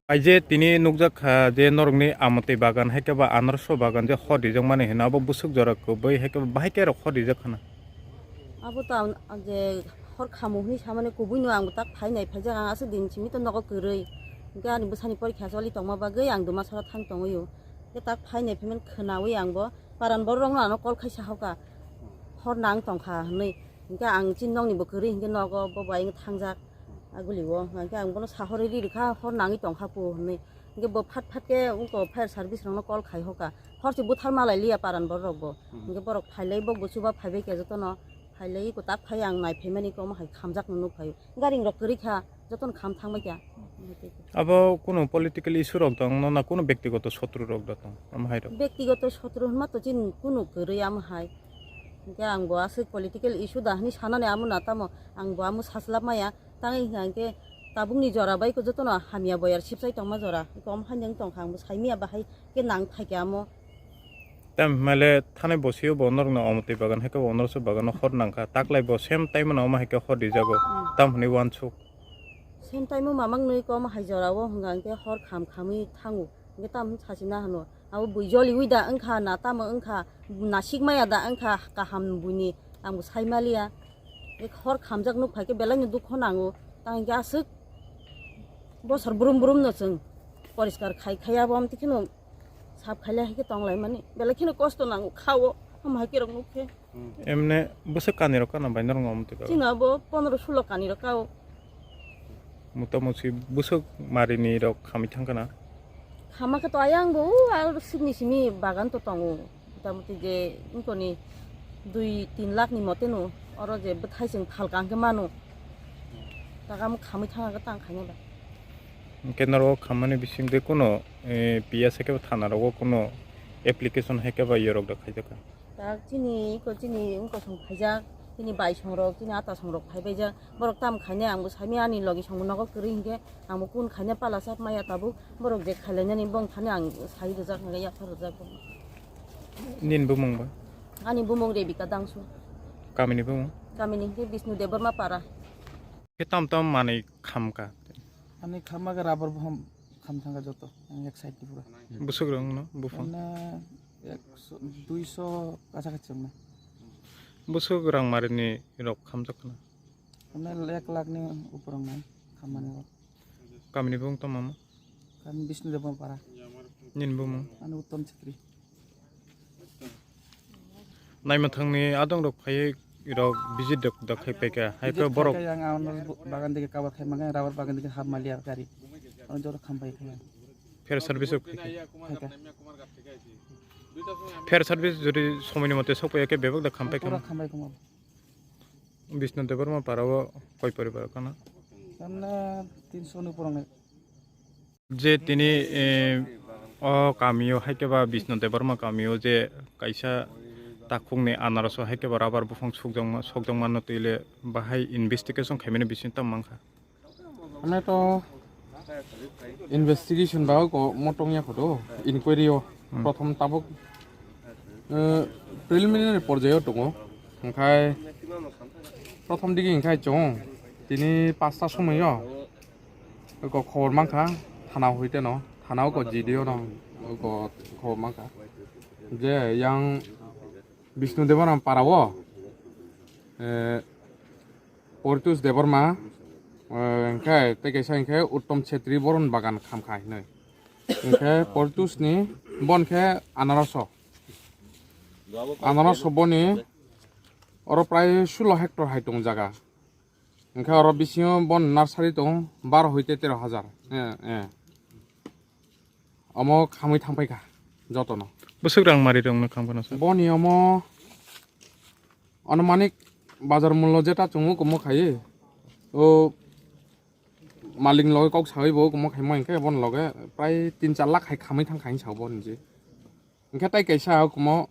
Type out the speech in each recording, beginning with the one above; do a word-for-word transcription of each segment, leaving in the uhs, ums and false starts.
Ai je tini nukjak kha je norokni amotwi bagan hai khe ba anarso bagan je hor rijak mani hino, abo bwswk jora kwbwi hai khe ba bahai khe rok hor rijak khana. Abo to ang, ang je hor khamu hwnwi samani kubui no ang bo tak phainai phaijak, ang aswk din simi to nogo kwrwi. Hwnkhe ani bwsani porikha choli tongma bagwi ang Dumasoro thang tongwi o. Hwnkhe tak phainai phaimani khwnawi ang bo paran borok rokno ano call khaisa hoka. Hor nang tongkha hwnwi. Hwnkhe ang chini nokni bo kwrwi hwnkhe nogo bo bai thangjak. Aguli o hwnkhe ang bono sahorwi ri rwkha, hor nangwi tongkha pu hwnwi. Hwnkhe bo phat phat khe wngko fire service rokno call khai hoka. Hor se buthar malai liya paran borok bo. Hmm. Hwnkhe borok phailai bok bo chuba phaibai khe jotono phailai iko tak phai ang nai phaimani komo hai khamjak nuk phaio. Garing rok kwrwi kha, jotono kham thangbai kha. Abo kuno political issue rok tong no na kuno bektigoto sotru rok da tong? Amo hai rok. Bektigoto sotru hwnma to chini kuno kwrwi amo hai. Hwnkhe ang bo aswk political issue da hwnwi sanani amo na tamo ang bo amo saslap maya. Tangwi hwnkha hwnkhe tabukni jora bai khe jotono hamya boyar sipsai tongma jora. Kom haino wng tongkha, ang bo saimanya bahai khe nang phaikha amo. Tam hwnmale thanai bosio bo norokno omotwi bagan hai khe bo norokse bagano hor nangkha. Taklai bo same time no omo hai khe hor rijago. Hmm. Tam hwnwi uansuk. Same time o mamang nwi kom hai jora o hwnkha hwnkhe hor kham khamwi thango. Hwnkhe tam sachina hwno. Abo bui joliwi da wngkha na tamo wngkha, nasikmaya da wngkha kaham buini, ang bo saimaliya. Hor khamjak nuk phaikhe belai no dukho nango. Tang hwnkhe aswk bosor brum brum no chwng poriskar khai khai abo amtwi kheno sap khailai hai khe tonglaimani. Belai kheno kosto nango khao, omo hai khe rok nuk khe. Emne bwswk kanirok kana bai norok omo twi. Chini abo pondro sulo kanirok kao. Motamuti bwswk marini rok khamwi thangkha na? Khama khe to ayang bo, o aro sikni simi bagan to tongo. Motamuti je wngkoni dui tin lakh ni mote no, oro je bwthai chwng phalka hwnkhe mano. Taka mo khamwi thangkha tang khaina ba. Hwnkhe norok khammani bising de kuno, eh, P S hai khe thana rogo kuno application hai khe ba yorok da khaijak kha? Tak chini iko chini wngkosong phaijak, chini baisong rok, chini atasong rok phaibaijak. Borok tam khainai ang bo saimanya ani logi song nogo kwrwi hinkhe ang bo kun khainai pala chap maya tabuk. Borok je khailainani bong thani ang sai rwjak hinkhe yaphar rwjak. Nini bumung ba? Ani bumung Rebika Dangsu. Kamini bumung? Kamini hinkhe Bishnu Debbarma para. Khe tam tam manwi khamkha? Ani khamma khe rubber bohom kham thangkha joto, ang ek side ni pura. Bwswk rwng no buphang? Mane ekso, duiso kacha kachi wngnai. Bwswk rang marini rok khamjak khna? Mane ek lakh ni upor wngnai khammani rok. Kamini bumung tamo? Kami Bishnu Debbarma para. Nini bumung? Ani Uttom Chhetri. Naima thangni adong rok phaiwi rok visit rok da khai paikha. Hai khe borok. Yang ang bagan digi cover khai mangkha, rubber bagan digi hap maliya gari. Ang jora kham pai kha. Fair service rok khai kha. Khai kha. Fair service jodi somoini mote sok paiya khe bebak da kham paikha. Pura kham pai kha. Bishnu Debbarma para o koi poribar kana? Tamna tinso ni porong. Je tini, eh, o kamio hai khe ba Bishnu Debbarma kamio je kaisa takhukni anaroso hai khe ba rubber buphang sukjakma, sokjakma no twi le bahai investigation khaimani bising tamo mankha. Mane to investigation ba ko motong ya khodo inquiry o. Hmm. Prothom tabuk, eh, preliminary porjayo tongo. Hingkhai prothom digi hingkhai chwng tini pasta somoio. Ko khobor mankha, thana hoite no, thana o ko G D O no ko khobor mankha. Je yang Bishnu Debbarma para o, eh, Poritos Debbarma, eh, hingkhe tei kaisa hingkhe Uttom Chhetri boron bagan khamkha hinwi. Hingkhe Poritos ni bon khe anaroso. Anaroso boni oro prai sulo hectare hai tong jaga. Hingkhe oro bisingo bon nursery tong baro hoite tero hajar. Eh, eh. Omo khamwi thangpaikha jotono. Bwswk rang mari rokno khamkha no sir? Boni omo anumanik bazar mullo jeta chwngo komo khaiwi. O malik loge kok sawi bo komo khaimo hingkhe bon loge prai tin char lakh hai khamwi thangkha hinwi sao bo hinwi. Hingkhe tai kaisa komo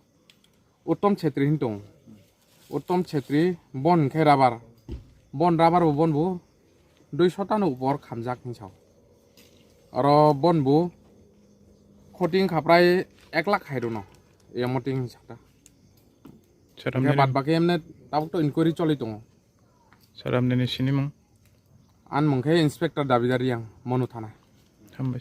Uttom Chhetri hin tong. Uttom Chhetri bon hingkhe rubber. Bon rubber bo bon bo dui sotano upor khamjak hin sao. Oro bon bo khoti wngkha prai ek lakh hai rwno. Emo ting sakta. Hingkhe bad baki emne tabuk to inquiry choli tongo. Sir, amnini sinimung? An mung khe Inspector Dabidar Yang, Monu Thana. Hambai.